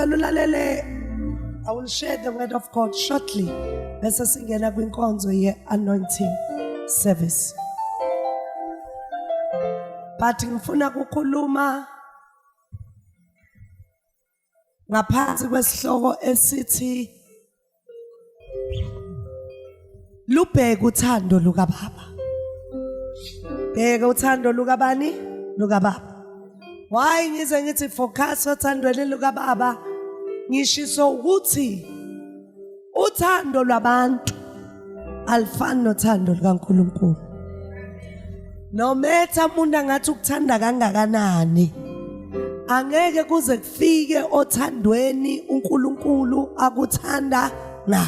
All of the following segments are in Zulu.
Ngicela ulalele. I will share the word of God shortly bese singena kwinkonzo ye-anointing service. But ngifuna ukukhuluma ngaphansi kwesihloko esithi lubheke uthando lukababa. Bheka uthando lukabani? Lukababa. Why ngize ngithi focus othandweni lukababa? Ngishiso ukuthi uthando lwabantu alifani nothando lukaNkulunkulu. No matter umuntu angathi ukuthanda kangakanani, angeke kuze kufike othandweni uNkulunkulu akuthanda ngalo.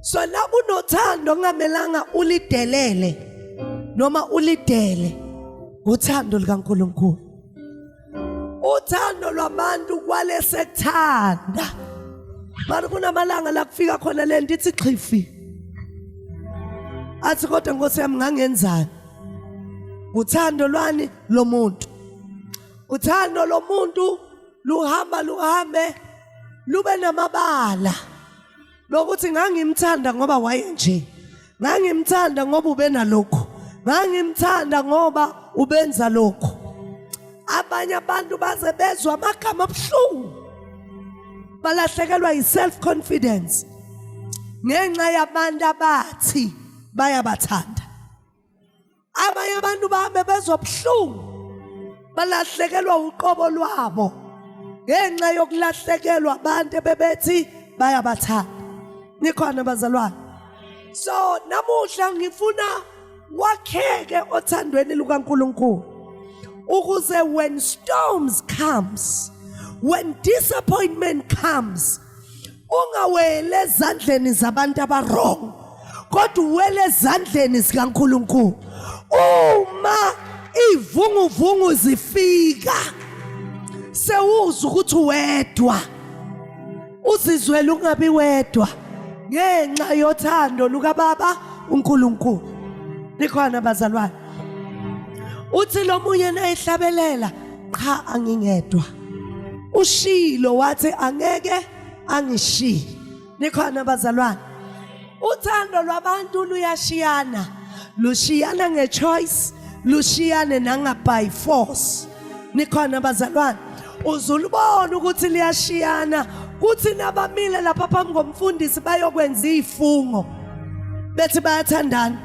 So la kunothando ongamelanga ulidelele noma ulidele uthando likaNkulunkulu. Uthando lwabantu kwalesekuthanda. Mara kunamalanga la kufika khona lento ithi xhifi. Athi kodwa Nkosi yami ngangenzani? Uthando lwani lomuntu. Uthando lomuntu luhamba luhambe lube namabala. Lokuthi ngangimthanda ngoba wayenje. Ngangimthanda ngoba ubenalokhu. Ngangimthanda ngoba ubenza lokhu. Abanye abantu baze bezwa amagama abuhlungu. Balahlekelwa yi-self confidence ngenxa yabantu abathi bayabathanda. Abanye abantu bahambe bezwa buhlungu balahlekelwa uqobo lwabo ngenxa yokulahlekelwa abantu ebebethi bayabathanda. Nikhona bazalwane? So namuhla ngifuna wakheke othandweni lukaNkulunkulu ukuze when storms comes, when disappointment comes, ungawele ezandleni zabantu abarong, kodwa uwele ezandleni zikaNkulunkulu. Uma ivunguvungu zifika, sewuza ukuthi wedwa, uzizwele ungabi wedwa ngenxa yothando lukaBaba uNkulunkulu. Nikhona bazalwane? Uthi lo munye nayihlabelela, qha angingedwa, ushilo wathi angeke angishiye. Nikhona bazalwane? Uthando lwabantu luyashiyana, lushiyana ngechoice, lushiyane nanga by force. Nikhona bazalwane? Uzulubona ukuthi liyashiyana kuthi nabamile lapha phambi komfundisi bayokwenza izifungo bethi bayathandana,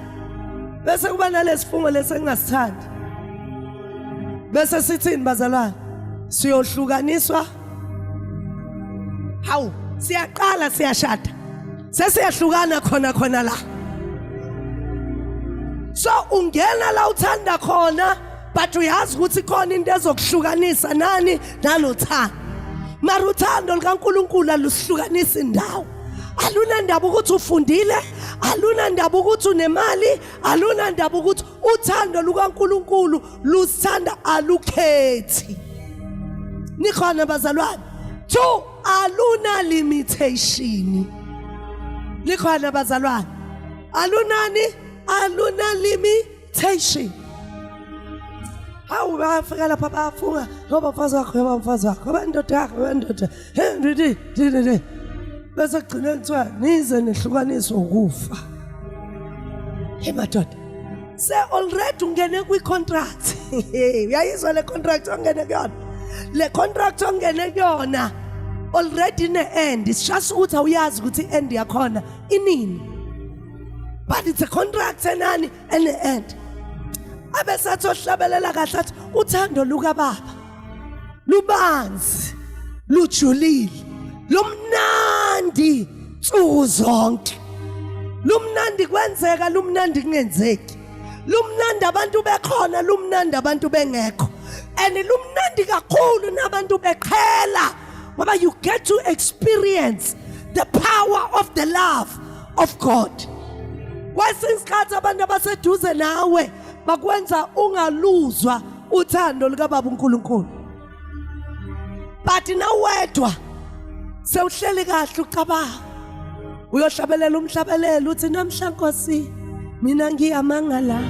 bese kuba nalesifungo lesengingasithandi, bese sithini bazalwane? Siyohlukaniswa. Hawu, siyaqala siyashada, sesiyahlukana khona khona la. So ungena la uthanda khona, but uyazi ukuthi khona into ezokuhlukanisa nani nalothando. Mara uthando likaNkulunkulu alusihlukanisi indawo. Alunandaba ukuthi ufundile, alunandaba ukuthi unemali, alunandaba ukuthi uthando lukaNkulunkulu lusithanda, alukhethi. Nikhona bazalwane? Two, aluna limitation. Nikhona bazalwane? Alunani? Aluna limitation. Hawu, bayafika lapha bayafunga, ngoba mfazi wakho, ngoba mfazi wakho, ngoba indoda yakho, ngoba indoda, he, bese kugcine kuthiwa nize nehlukaniswe ukufa. Hey madoda, se already ungene kwi-contract. Uyayizwa le contract ongene kuyona? Le contract ongene kuyona already ine-end. It's just ukuthi awuyazi ukuthi i-end yakhona inini, but it's a contract enani? Ene-end. Abesathi ohlabelela kahle athi uthando lukababa lubanzi, lujulile, lumnandi nsuku zonke. Lumnandi kwenzeka, lumnandi kungenzeki, lumnandi abantu bekhona, lumnandi abantu bengekho, and lumnandi kakhulu nabantu beqhela, ngoba you get to experience the power of the love of God. Kwesinye isikhathi abantu abaseduze nawe bakwenza ungaluzwa uthando likaBaba uNkulunkulu, but nawedwa sewuhleli kahle ucabanga, uyohlabelela umhlabelelo uthi namhla Nkosi mina ngiyamangala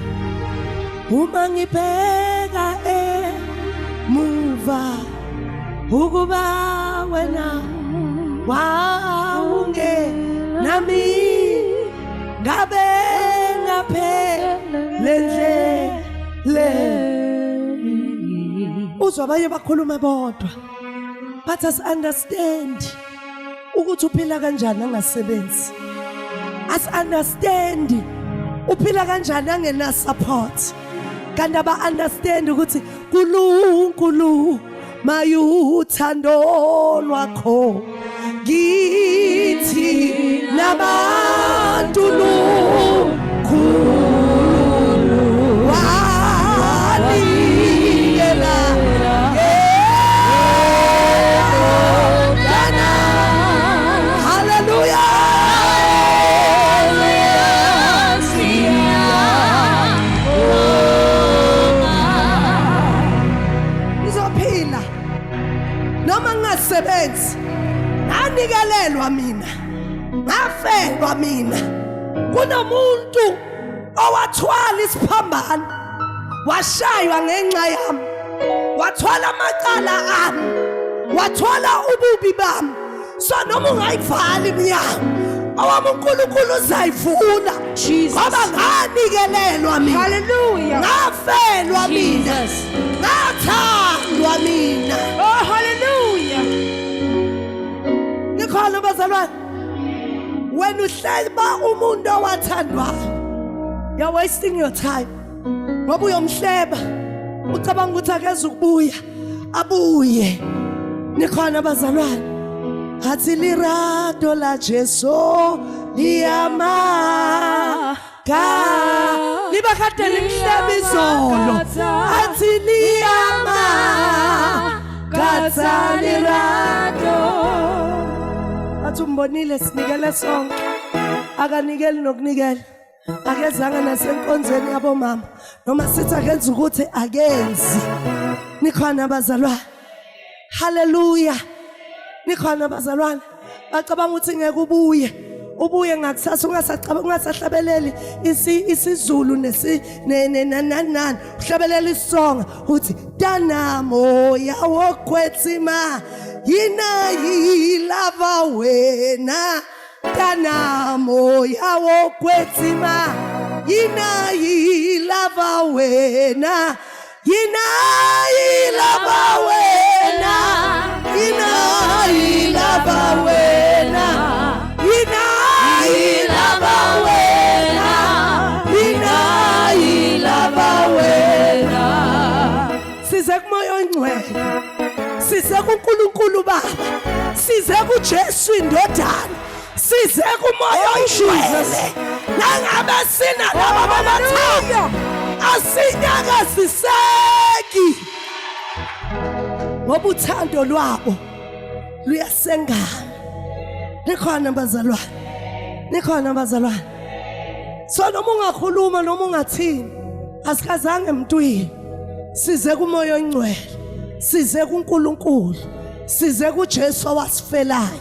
uma ngibheka emuva. Ukuba wena wawunge nami ngabe ngaphelendleleni. Uzwa abanye bakhuluma bodwa, but as understand ukuthi uphila kanjani angasebenzi, as understand uphila kanjani angena support, kanti aba understand ukuthi uNkulunkulu mayuthando lwakho kithi nabantu lukhulu wanikela ngendodana. Hallelujah. Ngizophila noma ngingasebenzi, nganikelelwa mina, ngafelwa mina. Kunomuntu owathwala isiphambano, washaywa ngenxa yami, wathwala amacala ami, wathwala ububi bami. So noma ungayivala iminyango, owami uNkulunkulu uzayivula, ngoba nganikelelwa mina. Hallelujah. Ngafelwa mina, Jesus. ngathandwa mina. Oh, hallelujah. Nikhona bazalwane? Wena uhleba umuntu owathandwayo, you're wasting your time, ngoba uyomhleba ucabanga ukuthi akeze ukubuya abuye. Nikhona bazalwane? Athi lirato la Jesu liyama ka liba kade limhleba izolo, athi liyama katsa lirato. Athi umbonile, sinikele sonke, akanikeli nokunikela, akezanga nasenkonzweni yabomama, noma sithi akenza ukuthi akenzi. Nikhona bazalwane? Haleluya. Nikhona bazalwane? Bacabanga ukuthi ngeke ubuye, ubuye ngakusasa ungasacabanga, ungasahlabeleli isiZulu nesi nani, uhlabelela isonga uthi tana moya wokwetsima yina yilava wena, tana moya wokwetsima yina yilava wena, yina yilava wena, yina yilava wena, yina yilava wena, yina yilava wena. Size kuMoya oNgcwele, size kuNkulunkulu Baba, size kuJesu indodana, size kuMoya oNgcwele. Nangabe sinalaba babathathu, asinyakaziseki, ngoba uthando lwabo luyasengama. Nikhona bazalwane? Nikhona bazalwane? So noma ungakhuluma noma ungathini, asikazange emntwini, size kuMoya oNgcwele, size kuNkulunkulu, size kuJesu owasifelayo,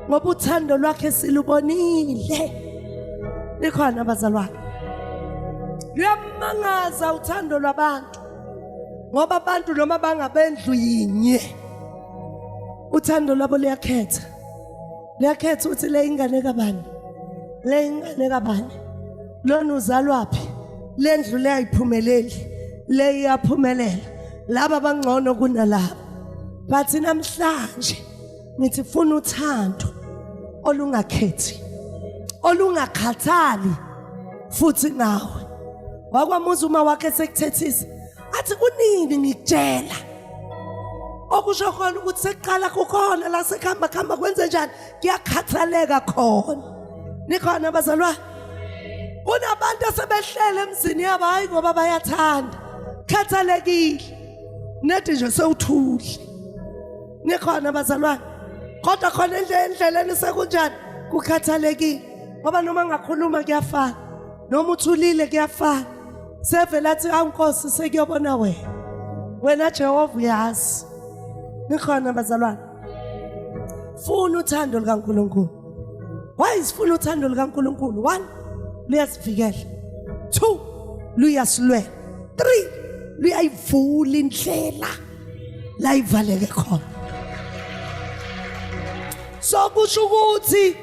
ngoba uthando lwakhe silubonile. Nikhona bazalwane? Luyamangaza uthando lwabantu, ngoba abantu noma bangabendlu yinye, uthando lwabo luyakhetha, luyakhetha ukuthi le ingane kabani, le ingane kabani, lona uzalwaphi, le ndlu le ayiphumeleli, le iyaphumelela, laba bangcono kunalaba. But namhlanje ngithi funa uthando olungakhethi, olungakhathali futhi ngawe. Wakwamuza uma wakhe sekuthethisa, athi kunini ngikutshela, okusho khona ukuthi sekuqala kukhona la sekuhamba kuhamba kwenze njani, kuyakhathaleka khona. Nikhona bazalwane? Kunabantu asebehlele emzini yabo, hayi ngoba bayathanda, khathalekile nethi nje sewuthule. Nikhona bazalwane? Kodwa khona endleleni sekunjani, kukhathalekile, ngoba noma ngakhuluma kuyafana, noma uthulile kuyafana. Sevele athi awu Nkosi, sekuyobona wena, wena Jehova uyazi. Nikhona bazalwane? Funa uthando likaNkulunkulu. Why sifuna uthando likaNkulunkulu? 1, luyasivikela. 2, luyasilwela. 3, luyayivula indlela la ivaleke khona. So kusho ukuthi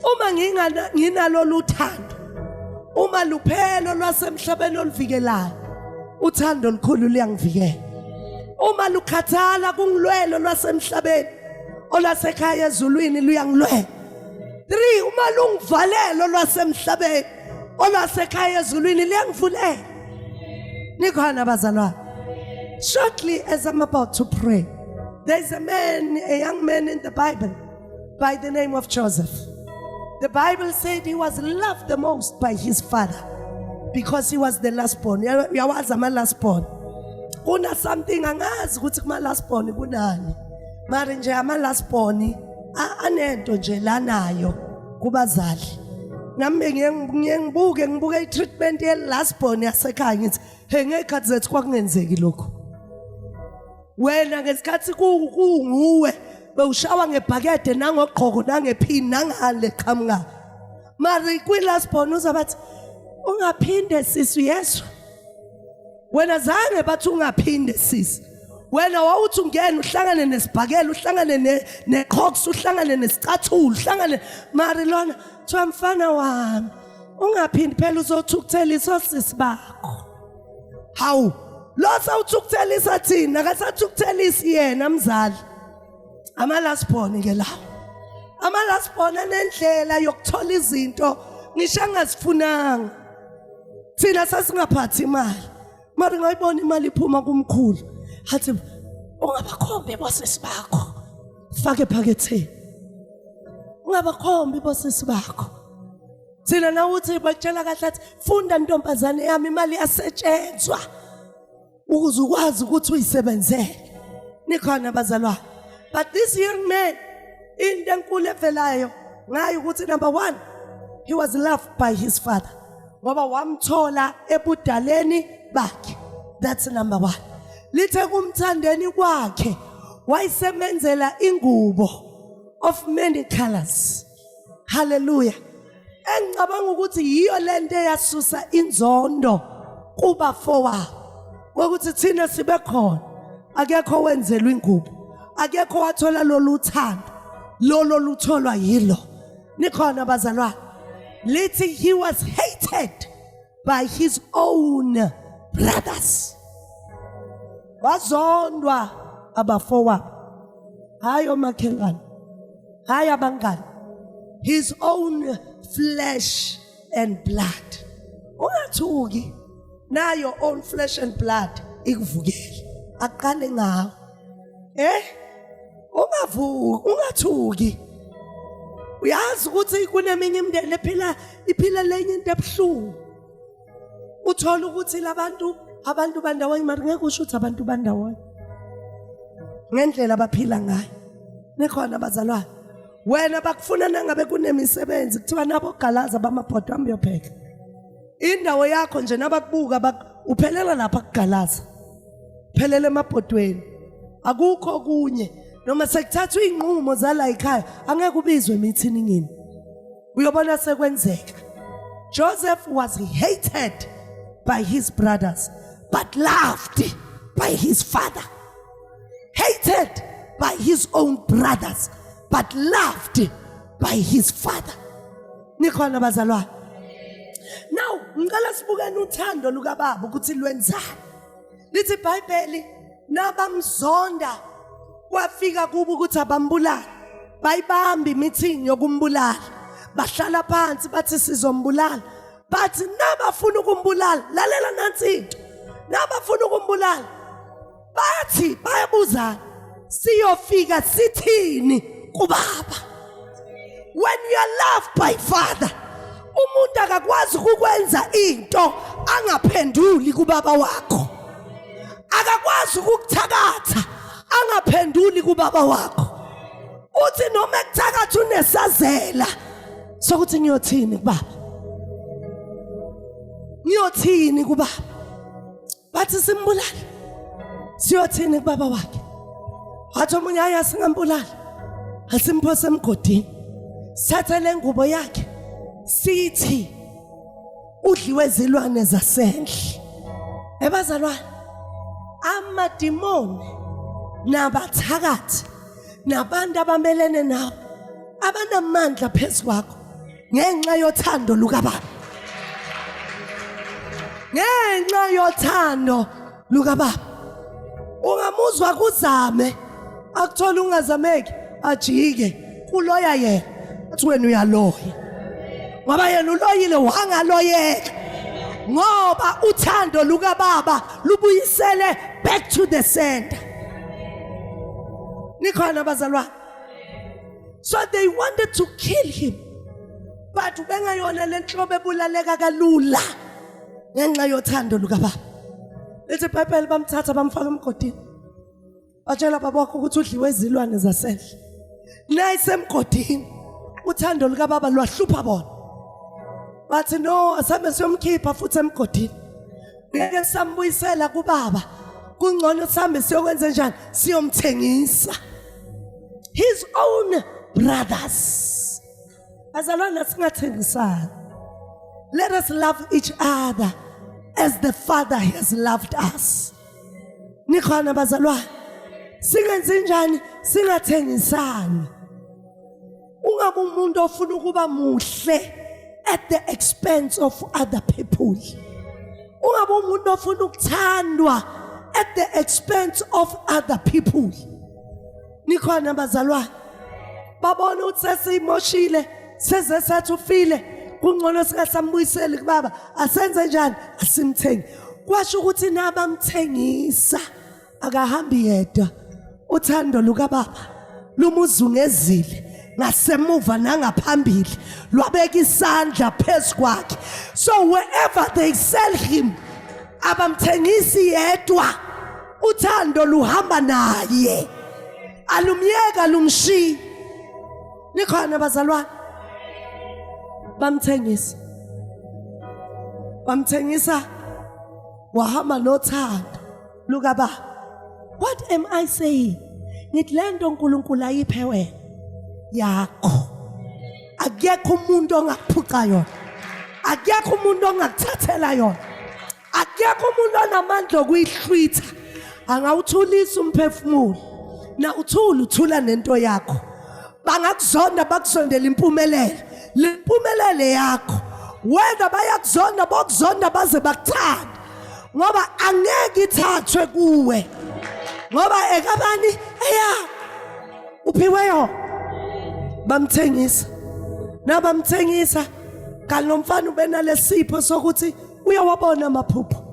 uma nginalolu thando, uma luphelo lwasemhlabeni oluvikelayo, uthando olukhulu luyangivikela. Uma lukhathala kungilwelo lwasemhlabeni, olwasekhaya ezulwini luyangilwela. 3 uma lungivalelo lwasemhlabeni, olwasekhaya ezulwini liyangivulela. Nikhona bazalwane? Shortly as I'm about to pray, there's a man, a young man in the Bible by the name of Joseph. The Bible said he was loved the most by his father because he was the last born. Uyawazi ama last born. Kuna something angazi ukuthi kuma last born kunani. Mara nje ama last born anento nje lanayo kubazali. Nami ngiye ngibuke ngibuke i-treatment ye last born yasekhaya ngithi hey, ngekhathi zethu kwakungenzeki lokho. Wena ngesikhathi kunguwe bewushawa ngebhakede nangogqoko nangephini nangale qhamuka. Mara kwi-last born uzabathi ungaphinde sisi, uyezwa? Wena zange bathi ungaphinde sisi. Wena wawuthi ungena uhlangane nesibhakela, uhlangane neqhoks, uhlangane nesicathulo, uhlangane mari lona kuthiwa mfana wami ungaphindi phela uzothukuthelisa osisi bakho. Hawu, lo sewuthukuthelisa thina, akasathukuthelisi yena mzali. Ama last born ke lawo. Ama last born anendlela yokuthola izinto ngisho angazifunanga. Thina sasingaphathi imali. Mara ngayibona imali iphuma kumkhulu. Hathi ungabakhombi bosisi bakho. Fake ephaketheni. Ungabakhombi bosisi bakho. Thina nawuthi bakutshela kahle athi funda ntombazane yami, imali iyasetshenzwa ukuze ukwazi ukuthi uyisebenzele. Nikhona bazalwane? But this young man, into enkulu evelayo ngayo ukuthi number 1, he was loved by his father ngoba wamthola ebudaleni bakhe. That's number 1. Lithe kumthandeni kwakhe wayisemenzela ingubo of many colors. Hallelujah. Engicabanga ukuthi yiyo lento eyasusa inzondo kubafowabo, ukuthi thina sibe khona akekho wenzelwa ingubo, akekho wathola lolu thando lolo lutholwa yilo. Nikhona bazalwane? Lithi he was hated by his own brothers. Wazondwa abafowabo, hayi omakhelwane, hayi abangani, his own flesh and blood. Ungathuki na your own flesh and blood ikuvukele, aqale ngawe. Ungavuki, ungathuki. Uyazi ukuthi kuneminye imindeni ephila iphila lenye into ebuhlungu. Uthola ukuthi labantu abantu bandawonye, mara ngeke usho ukuthi abantu bandawonye ngendlela abaphila ngayo. Nikhona bazalwane? Wena bakufuna nangabe kunemisebenzi kuthiwa nabo galaza bamabhodo hamba uyopheka. Indawo yakho nje nabakubuka uphelela lapha kugalaza, phelela emabhodweni, akukho okunye. Noma sekuthathwa iy'nqumo zala ekhaya angeke ubizwe emithiningini, uyobona sekwenzeka. Joseph was hated by his brothers but loved by his father. Hated by his own brothers but loved by his father. Nikhona bazalwane? Now ngicela sibukene uthando lukababa ukuthi lwenzani. Lithi iBhayibheli nabamzonda kwafika kubo ukuthi abambulala, bayibamba imeeting yokumbulala, bahlala phansi bathi sizombulala. Bathi nabafuna ukumbulala, lalela nansi into, nabafuna ukumbulala bathi bayabuzana, siyofika sithini kubaba? When you are loved by father, umuntu akakwazi ukukwenza into angaphenduli kubaba wakho, akakwazi ukukuthakatha angaphenduli kubaba wakho. Uthi noma ekuthakatha unesazela sokuthi ngiyothini kubaba, ngiyothini kubaba. Bathi simbulale, siyothini kubaba wakhe? Wathi omunye, hayi asingambulali, asimphose emgodini, sithathe le ngubo yakhe sithi udliwe izilwane zasendle. Ebazalwane, amadimoni nabathakathi nabantu abamelene nawe Abanamandla phezu kwakho ngenxa yothando lukababa. Ngenxa yothando lukababa. Ungamuzwa kuzame akuthola ungazameki ajike kuloya yena athi wena uyaloya ngoba yena uloyile wangaloyeka ngoba uthando lukababa lubuyisele back to the center. Nikhona bazalwane? So they wanted to kill him, but ubengayona lenhlobo ebulaleka kalula ngenxa yothando lukababa. Lithi iBhayibheli bamthatha bamfaka emgodini, batshela babakho ukuthi udliwe izilwane zasendle. Nayisemgodini uthando lukababa lwahlupha bona, bathi no, asambe siyomkhipha futhi emgodini, ngeke sambuyisela kubaba, kungcono sihambe siyokwenza njani, siyomthengisa. His own brothers. Bazalwane, singathengisani. Let us love each other as the Father has loved us. Nikhona bazalwane? Singenzi njani? Singathengisani. Ungabe umuntu ofuna ukuba muhle at the expense of other people. Ungabe umuntu ofuna ukuthandwa at the expense of other people. Nikhona bazalwane? Babona ukuthi sesiyimoshile, seze sathi ufile, kungcono singasambuyiseli kubaba, asenze njani? Asimthengi. Kwasho ukuthi nabamthengisa akahambi yedwa, uthando lukababa lumuzungezile ngasemuva nangaphambili, lwabeka isandla phezu kwakhe. So wherever they sell him, abamthengisi yedwa, uthando luhamba naye, alumyeka lumshiyi. Nikhona bazalwane? Bamthengisa, bamthengisa, wahamba nothando lukababa. What am I saying? Ngithi lento uNkulunkulu ayiphe wena yakho, akekho umuntu ongakuphuca yona, akekho umuntu ongakuthathela yona, akekho umuntu onamandla okuyihlwitha. Angawuthulisa umphefumulo na uthula, uthula nento yakho. Bangakuzonda, bakuzondela impumelelo, lempumelelo yakho wena. Bayakuzonda, bokuzonda baze bakuthande, ngoba angeke ithathwe kuwe, ngoba ekabani? Eya, uphiwe yona. Bamthengisa, nabamthengisa kanti lo mfana ubenalesipho sokuthi uyawabona amaphupho,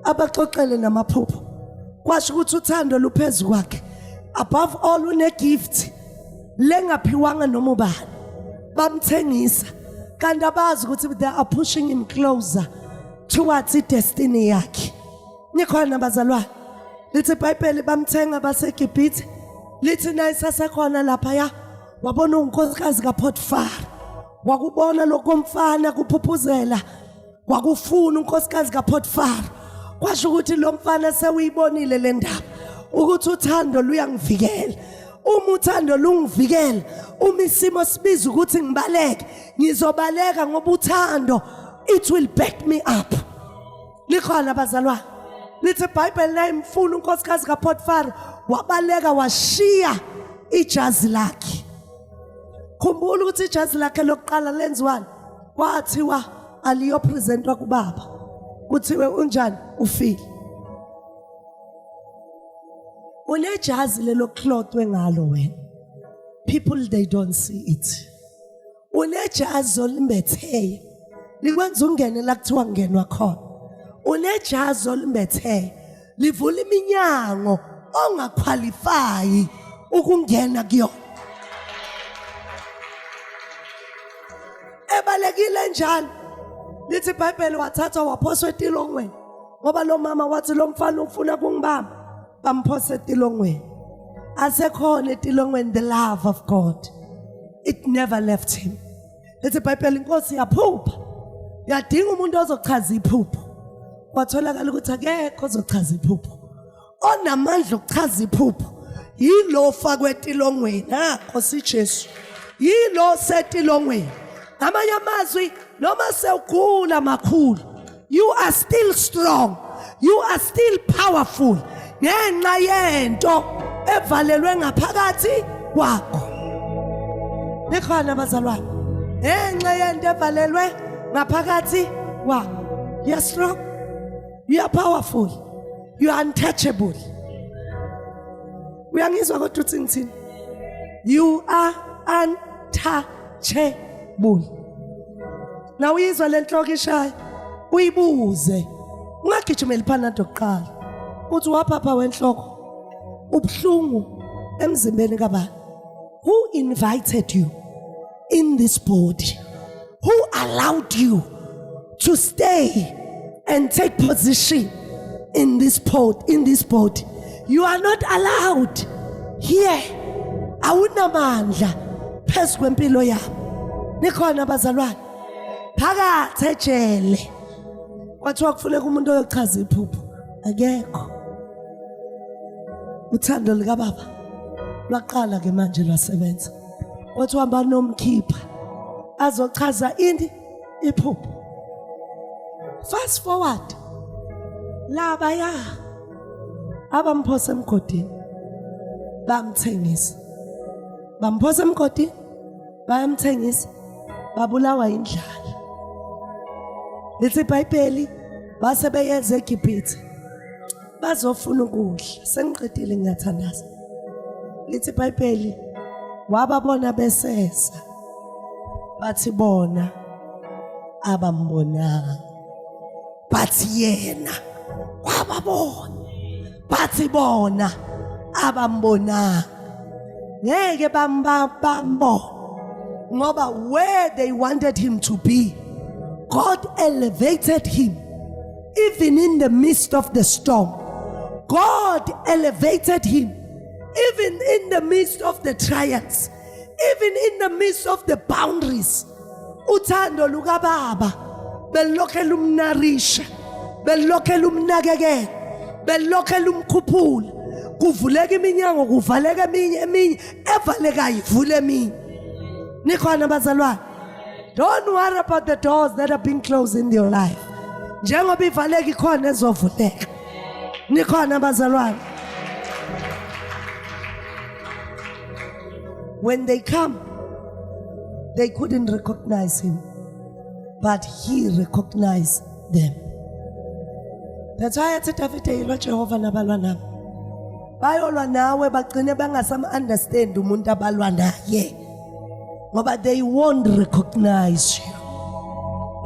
abaxoxele namaphupho. Kwasho ukuthi uthando luphezu kwakhe. Above all, une-gift lengaphiwanga noma ubani. Bamthengisa kanti abazi ukuthi they are pushing him closer towards i-destiny yakhe. Nikhona bazalwane? Lithi iBhayibheli bamthenga baseGibhithe. Lithi nayisasekhona laphaya wabona unkosikazi kaPotifar, wakubona lokomfana kuphuphuzela, wakufuna unkosikazi kaPotifar. Kwasho ukuthi lo mfana sewuyibonile le ndaba ukuthi uthando luyangivikela. Uma uthando lungivikela, uma isimo sibiza ukuthi ngibaleke, ngizobaleka, ngoba uthando, it will back me up. Likhona bazalwane? Lithi iBhayibheli layimfuna unkosikazi kaPotifar, wabaleka washiya ijazi lakhe. Khumbula ukuthi ijazi lakhe lokuqala lenziwani? Kwathiwa aliyopresentwa kubaba, kuthiwe unjani? Ufile. Unejazi lelo cloth ngalo wena, people they don't see it. Unejazi olimbetheyo likwenza ungene la kuthiwa kungenwa khona. Unejazi olimbetheyo livula iminyango ongaqualify ukungena kuyona. Ebalekile njalo, lithi iBhayibheli wathathwa waphoswa etilongweni, ngoba lo mama wathi lo mfana ufuna kungibamba. Bamphosa etilongweni. Asekhona etilongweni, the love of God, it never left him. Lithi iBhayibheli inkosi yaphupha, yadinga umuntu ozochaza iphupho. Kwatholakala ukuthi akekho ozochaza iphupho. Onamandla okuchaza iphupho yilo ofakwe etilongweni. Ha, Nkosi Jesu, yilo setilongweni. Ngamanye amazwi, noma sewugula makhulu, you are still strong, you are still powerful, ngenxa yento evalelwe ngaphakathi kwakho. Nikhona bazalwane. Ngenxa yento evalelwe ngaphakathi kwakho. You are strong. You are powerful. You are untouchable. Uyangizwa kodwa uthi ngithini? You are untouchable. Na uyizwa lenhloko ishaya uyibuze. Ungagijimeli phanado kuqala. Uthi waphapha wenhloko. Ubuhlungu emzimbeni kabani? Who invited you in this body? Who allowed you to stay and take position in this pot in this body? You are not allowed here. Awunamandla phezu kwempilo yami. Nikhona bazalwane. Phakathi ejele. Kwathiwa kufuneka umuntu oyochaza iphupho. Akekho. Uthando likaBaba lwaqala ke manje lwasebenza. Kwathiwa banomkhipha azochaza ini iphupho. Fast forward laba ya abamphosa emgodini bamthengisa. Bamphosa emgodini bayamthengisa babulawa indlala. Lithi iBhayibheli base beyeza eGibhithe bazofuna ukudla. Sengiqedile ngiyathandaza. Lithi iBhayibheli wababona beseza bathi bona abambonanga but yena wababona bathi bona abambonanga ngeke bambambona ngoba where they wanted him to be God elevated him even in the midst of the storm. God elevated him even in the midst of the trials, even in the midst of the boundaries. Uthando lukababa belilokhe lumnarisha, belilokhe lumnakekela, belilokhe lumkhuphula. Kuvuleka iminyango, kuvaleka eminye, eminye evalekayo ivule eminye. Nikhona bazalwane? Don't worry about the doors that are being closed in your life. Njengoba ivaleka ikhona ezovuleka. Nikhona bazalwane. When they come, they couldn't recognize him, but he recognized them. That's why athi Davide yilwa Jehova nabalwa nami. Bayolwa nawe bagcine bangasam understand umuntu abalwa naye. Ngoba they won't recognize you.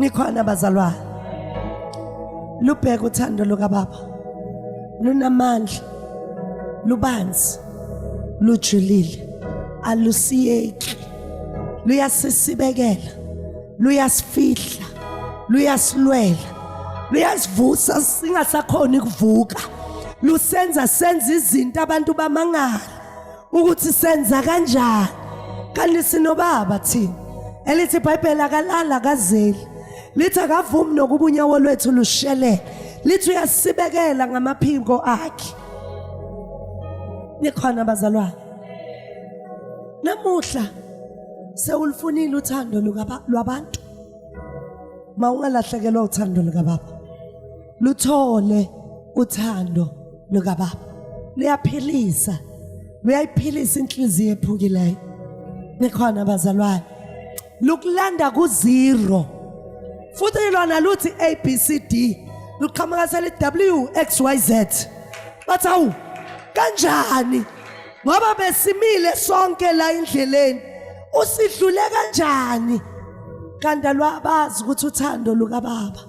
Nikhona bazalwane. Lubheka uthando lukababa. Lunamandla. Lubanzi. Lujulile. Alusiyeki. Luyasisibekela. Luyasifihla. Luyasilwela. Luyasivusa singasakhona ukuvuka. Lusenza senze izinto abantu bamangala ukuthi senza kanjani. Kanti sinobaba thina. Elithi iBhayibheli akalala akazeli. Lithi akavumi nokuba unyawo lwethu lushelele. Lithi uyasibekela ngamaphiko akhe. Nikhona bazalwane. Namuhla sewulifunile uthando lwabantu. Mawungalahlekelwa uthando lukababa. Luthole uthando lukababa. Luyaphilisa. Luyayiphilisa inhliziyo ephukileyo. Nikhona bazalwane. Lukulanda ku zero. Futhi lona luthi A B C D. Luqhamuka seli W X Y Z. Bathi awu kanjani? Ngoba besimile sonke la endleleni. Usidlule kanjani? Kanti alwabazi ukuthi uthando lukababa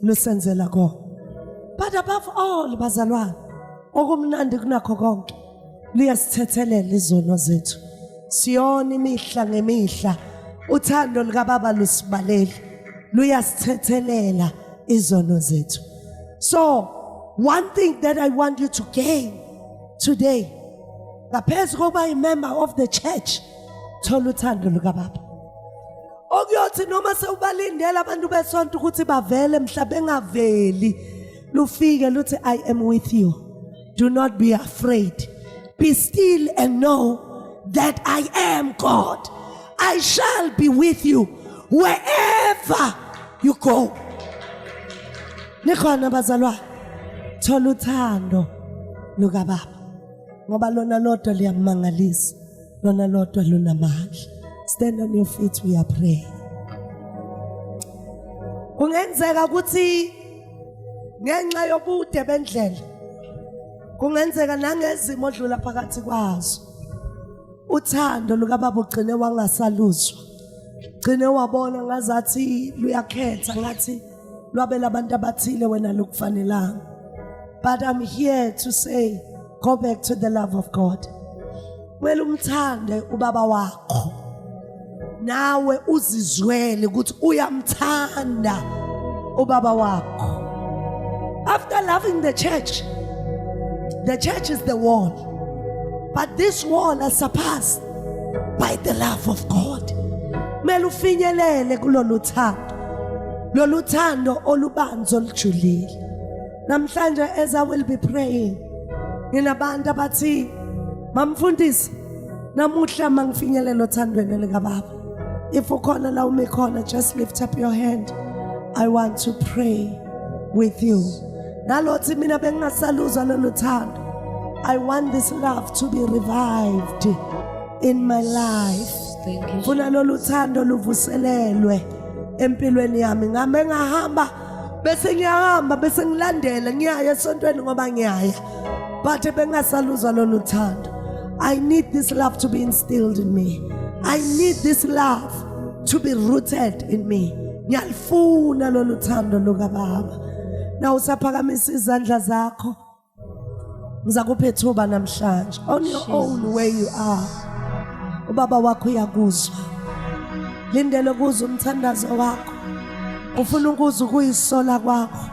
lusenzela kona. But above all bazalwane, okumnandi kunakho konke luyasithethelela izono zethu. Siyona imihla ngemihla uthando lukababa lusibaleli luyasithethelela izono zethu. So one thing that I want you to gain today, ngaphezu kokuba i-member of the church, thola uthando lukababa. Okuyothi noma sewubalindela abantu besonto ukuthi bavele mhla bengaveli, lufike luthi I am with you. Do not be afraid. Be still and know that I am God. I shall be with you wherever you go. Nikhona bazalwane. Thola uthando lukababa. Ngoba lona lodwa liyamangalisa. Lona lodwa lunamandla. Stand on your feet, we are praying. Kungenzeka ukuthi ngenxa yobude bendlela, kungenzeka nangezimo odlula phakathi kwazo, uthando lukababa ugcine wangasaluzwa, gcine wabona ngazathi luyakhetha, ngathi lwabela abantu abathile, wena lukufanelanga. But I'm here to say, go back to the love of God. Kumele umthande ubaba wakho, nawe uzizwele ukuthi uyamthanda ubaba wakho. After loving the church, the church is the wall, but this wall is surpassed by the love of God. Kumele ufinyelele kulolu thando, lolu thando olubanzi, olujulile. Namhlanje, as I will be praying, nginabantu abathi, "Mamfundisi, namuhla mangifinyelela othandweni likababa." If ukhona la umi khona, just lift up your hand. I want to pray with you. Nalothi, "Mina bengingasaluzwa lolu thando. I want this love to be revived in my life." Thank you. Funa lolu thando luvuselelwe empilweni yami. Ngame ngahamba bese ngiyahamba, bese ngilandela, ngiyaya esontweni ngoba ngiyaya, but bengasaluzwa lolu thando. I need this love to be instilled in me. I need this love to be rooted in me. Ngiyalifuna lolu thando lukababa. Na usaphakamisa izandla zakho, ngizakupha ithuba namhlanje, on your own way you are. Ubaba wakho uyakuzwa, lindele ukuzwa umthandazo wakho. Ufuna ukuzwa ukuyisola kwakho,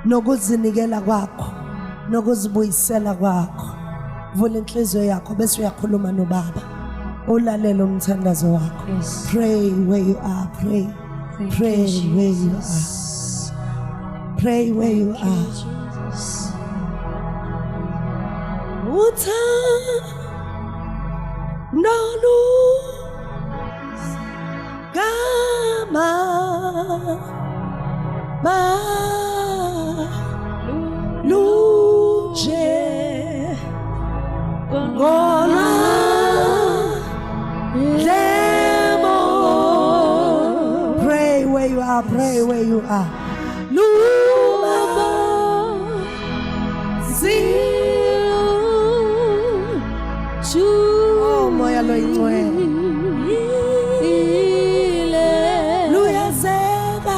nokuzinikela kwakho, nokuzibuyisela kwakho. Vula inhliziyo yakho bese uyakhuluma nobaba, ulalele umthandazo wakho. Pray where you are, pray. Thank Pray you, where you are. Jesus. Pray where you Thank you, are. Jesus. Uthando lukama ma luje ngola lemo. Pray where you are, pray where you are. Luma zi. Oh, Moya loyingcwele. Luyazeka,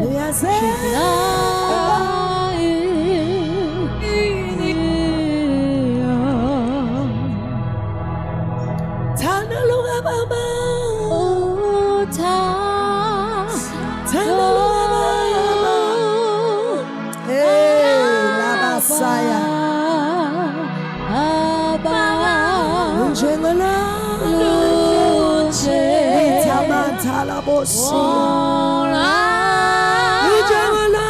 luyazeka. Thando lukababa, thando lukababa. Hey, labasaya. Njengola ithamathala bosi. Njengola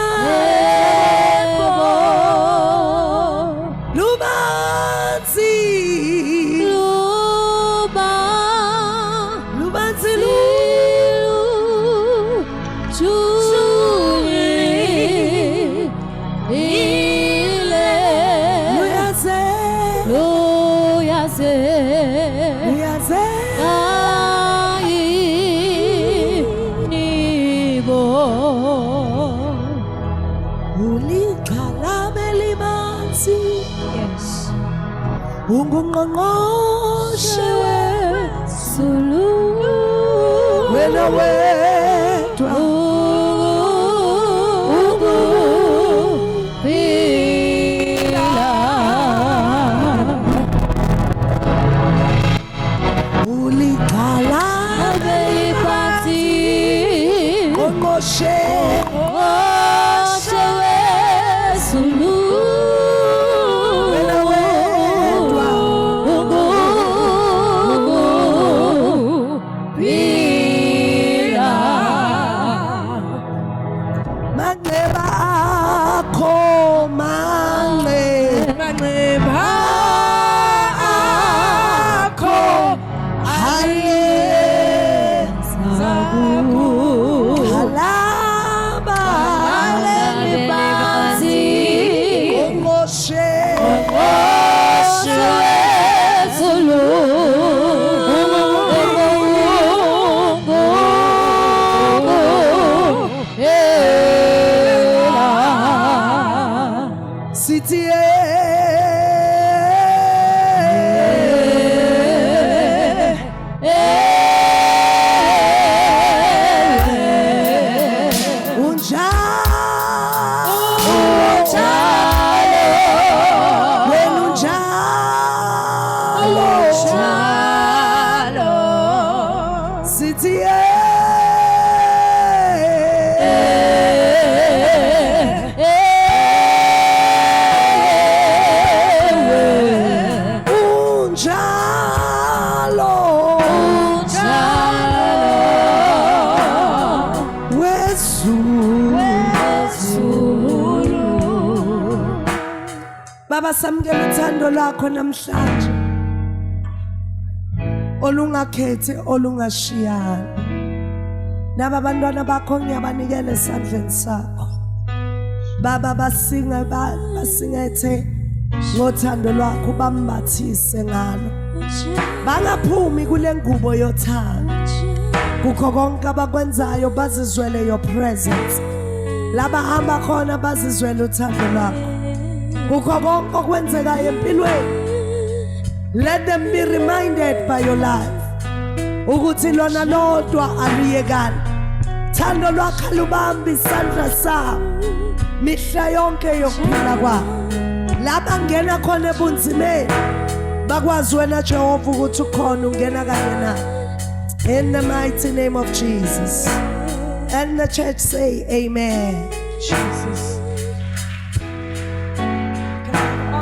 lubanzi, lubanzi lu. Luyazeka, luyazeka. Uligxalaba elimanzi. Ungungqongqoshe wena wedwa. Uligxalaba ngqongqoshe. Wena wedwa. Baba, samukela uthando lwakho namhlanje olungakhethi, olungashiyani. Naba abantwana bakho ngiyabanikela esandleni sakho, Baba. Basinga, basingethe ngothando lwakho, bambathise ngalo, bangaphumi kule ngubo yothando. Kukho konke abakwenzayo bazizwele your presence. Labahamba khona bazizwele uthando lwakho. Kukho konke okwenzekayo empilweni, let them be reminded by your love ukuthi lona lodwa aluyekani. Thando lwakho alubambi isandla sabo mihla yonke yokuphila kwabo. La bangena khona ebunzimeni, bakwazi wena Jehova ukuthi ukhona, ungena kanye nabo. In the mighty name of Jesus, and the church say amen. Jesus.